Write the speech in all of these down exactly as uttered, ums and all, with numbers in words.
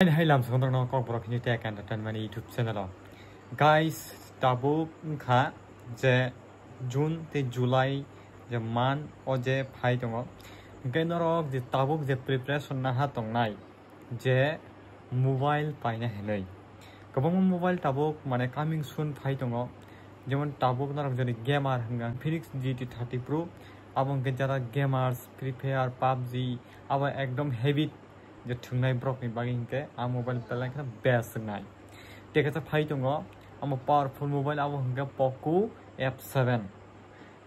Hai, hai, lamsong tongno Kokborok hini Tech Entertainment YouTube channel o. Guys, tabuk wngkha je June tei July je month o je phai tongo. Hwnkhe norok je tabuk je preparation naha tongnai je mobile paina hinwi. Kwbangma mobile tabuk mane coming soon phai tongo. Jemon tabuk norok jodi gamer hwnka Infinix G T thirty Pro, abo hwnkhe jara gamers, Free Fire, pubg, abo ekdom habit je thwngnai borokni bagwi hwnkhe a mobile belai kheno best wngnai. Tei kaisa phai tongo, amo powerful mobile, abo hwnkhe Poco F seven.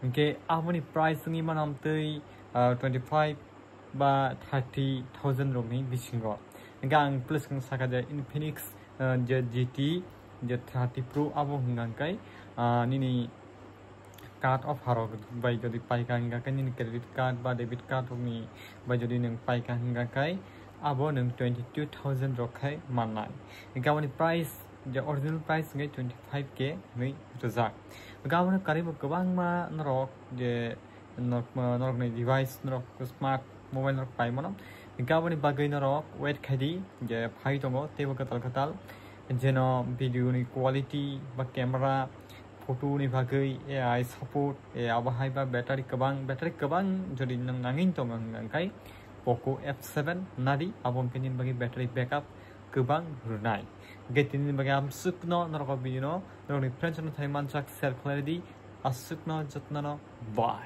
Hwnkhe aboni price wngwi mano amtwi, ah, twenty five ba thirty thousand rokni bisingo. Hwnkhe ang plus khe saka je Infinix, ah, je G T je thirty Pro abo hwnka hwnkhe, ah, nini card offer rok bai jodi paika hwnka khe nini credit card ba debit card rokni bai jodi nwng paika hwnka khe abo nwng twenty two thousand rok khai mannai. Hwnkhe aboni price je original price hwnkhe twenty five K hwnwi rwjak. Hwnkhe abono karwi bo kwbangma norok je norok, norokni device, norok smart mobile norok pai mano. Hwnkhe aboni bagwi norok wait khai di je phai tongo teibo kwtal kwtal jeno video ni quality ba camera, photo ni bagwi A I support, e, abo hai ba battery kwbang, battery kwbang jodi nwng nangwi tongo hwnka hwnkhe Poco F seven nadi, abo hwnkhe nini bagwi battery backup kwbang rwnai. Hwnkhe tini bagwi amsukno norok o video no norokni friends no thai manjak share khlai di, aswkno jotno no bye.